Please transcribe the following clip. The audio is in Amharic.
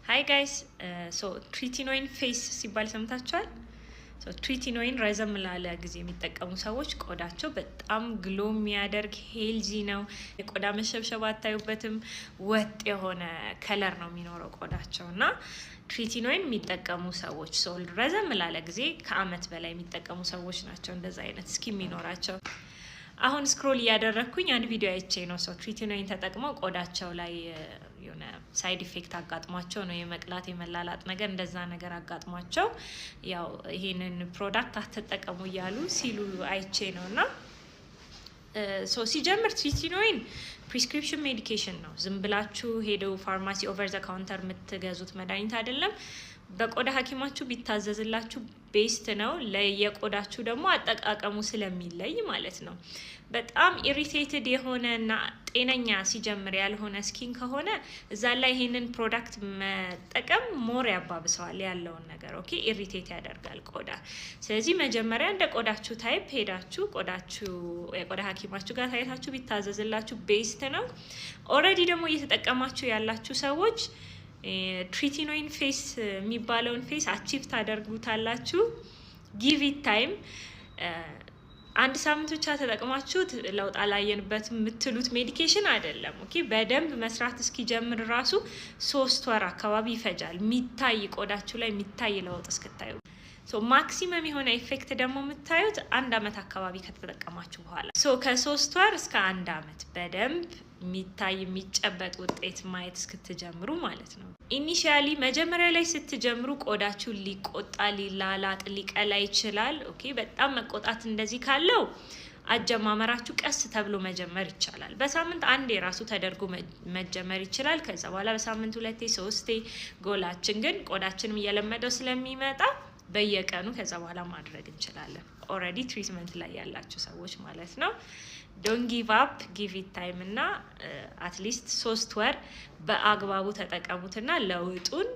Hi guys, so tretinoin face ሲባል ሰምታችኋል? Tretinoin ረዘም ላለ ጊዜ የሚጠቀሙ ሰዎች ቆዳቸው በጣም glow የሚያደርግ፣ healthy ነው። የቆዳ መሸብሸብ አታዩበትም። ወጥ የሆነ color ነው የሚኖረው ቆዳቸው። እና tretinoin የሚጠቀሙ ሰዎች፣ so ረዘም ላለ ጊዜ፣ ከአመት በላይ የሚጠቀሙ ሰዎች ናቸው እንደዛ አይነት skin የሚኖራቸው። አሁን scroll እያደረግኩኝ አንድ ቪዲዮ አይቼ ነው። So tretinoin ተጠቅመው ቆዳቸው ላይ የሆነ side effect አጋጥሟቸው ነው፣ የመቅላት የመላላጥ ነገር እንደዛ ነገር አጋጥሟቸው ያው ይሄንን product አትጠቀሙ እያሉ ሲሉ አይቼ ነው። እና so ሲጀምር tretinoin prescription medication ነው። ዝም ብላችሁ ሄደው pharmacy over the counter የምትገዙት መድኃኒት አይደለም። በቆዳ ሐኪማችሁ ቢታዘዝላችሁ best ነው። ለየቆዳችሁ ደግሞ አጠቃቀሙ ስለሚለይ ማለት ነው። በጣም irritated የሆነ እና ጤነኛ ሲጀምር ያልሆነ skin ከሆነ እዛ ላይ ይሄንን product መጠቀም more ያባብሰዋል ያለውን ነገር። Okay, irritate ያደርጋል ቆዳ። ስለዚህ መጀመሪያ እንደ ቆዳችሁ type ሄዳችሁ ቆዳችሁ የቆዳ ሐኪማችሁ ጋር ታይታችሁ ቢታዘዝላችሁ best ነው። Already ደግሞ እየተጠቀማችሁ ያላችሁ ሰዎች tretinoin face የሚባለውን face achieve ታደርጉታላችሁ። Give it time። አንድ ሳምንት ብቻ ተጠቅማችሁት ለውጥ አላየንበት የምትሉት medication አይደለም። Okay, በደንብ መስራት እስኪጀምር ራሱ 3 ወር አካባቢ ይፈጃል። የሚታይ፣ ቆዳችሁ ላይ የሚታይ ለውጥ እስክታዩ። Maximum የሆነ effect ደግሞ የምታዩት አንድ አመት አካባቢ ከተጠቀማችሁ በኋላ። So ከ3 ወር እስከ አንድ አመት በደንብ የሚታይ፣ የሚጨበጥ ውጤት ማየት እስክትጀምሩ ማለት ነው። Initially መጀመሪያ ላይ ስትጀምሩ ቆዳችሁ ሊቆጣ፣ ሊላላጥ፣ ሊቀላ ይችላል። Okay, በጣም መቆጣት እንደዚህ ካለው አጀማመራችሁ ቀስ ተብሎ መጀመር ይቻላል። በሳምንት አንዴ ራሱ ተደርጎ መጀመር ይችላል። ከዛ በኋላ በሳምንት ሁለቴ ሶስቴ። ጎላችን ግን ቆዳችንም እየለመደው ስለሚመጣ በየቀኑ ከዛ በኋላ ማድረግ እንችላለን። Already treatment ላይ ያላችሁ ሰዎች ማለት ነው። Don't give up, give it time እና at least 3 ወር በአግባቡ ተጠቀሙትና ለውጡን